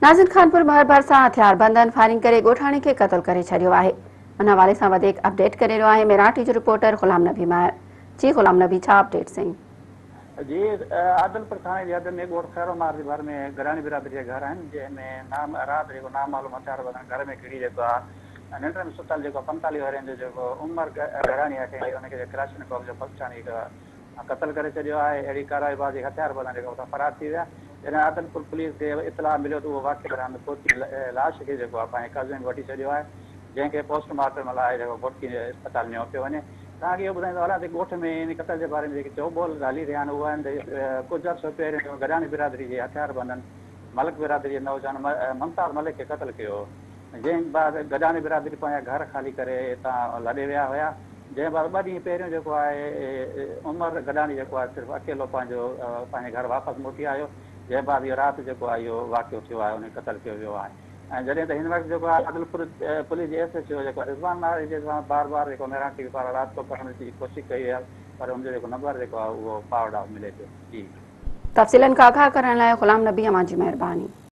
ناظرين خانپور مهر ڀرسان هٿياربندن فائرنگ ڪري ڳوٺاڻي کي قتل ڪري ڇڏيو آهي. ان حوالي سان وڌيڪ اپڊيٽ ڪري رهيو آهي مهراڻ ٽي جو رپورٽر غلام نبي ماهر. جي غلام نبي ڇا اپڊيٽ سائين. جي عادلپور ٿاڻي جي حد ۾ ڳوٺ خيرو ماهر جي ڀر ۾ گڏاڻي برادري جا گهر آهن جنهن ۾ نام رات جيڪو نامعلوم هٿياربندن گهر ۾ گهڙي جيڪو آهي ننڊ ۾ ستل جيڪو 45 ورهين جو جيڪو عمر گڏاڻي آهي ان کي ڪلاشنڪوف جو بڪس هڻي قتل ڪري ڇڏيو آهي، اهڙي ڪارروائي بعد جيڪي هٿياربندن جيڪا اتان فرار ٿي ويا، جڏهن عادلپور پوليس کي اطلاع مليو ته اهو واقعي واري هنڌ پهچي لاش کي جيڪو آهي پنهنجي قبضي ۾ وٺي ڇڏيو آهي، جنهن کي پوسٽ مارٽم لاء جيڪو گهوٽڪي جي اسپتال نيو پيو وڃي. توهان کي اهو ٻڌائيندو هلان ته ڳوٺ ۾ ان قتل جي باري ۾ جيڪي چئوٻول هلي رهيا آهن اهو آهن ته ڪجهه عرصو پهريون جيڪو گڏاڻي برادري جي هٿياربندن ملڪ برادري جي نوجوان ممتاز ملڪ کي قتل ڪيو هو، جنهن بعد گڏاڻي برادري پنهنجا گهر خالي ڪري هتان لڏي ويا هيا. جنهن بعد ٻه ڏينهن پهريون جيڪو آهي عمر گڏاڻي جيڪو آهي صرف اڪيلو پنهنجو پنهنجي گهر واپس موٽي آيو جنهن بعد اهو رات جيڪو آهي اهو واقعو ٿيو آهي ان کي قتل ڪيو ويو آهي ۽ جڏهن ته هن وقت جيڪو آهي عادلپور پوليس جي ايس ايڇ او جيڪو رضوان ناريجي سان بار بار جيڪو مهراڻ ٽي وي پاران رابطو ڪرڻ جي ڪوشش ڪئي وئي آهي پر ان جو جيڪو نمبر جيڪو آهي اهو پاورڊ آف ملي پيو جي. تفصيلن کان آگاهه ڪرڻ لاء غلام نبي اوهان جي مهرباني.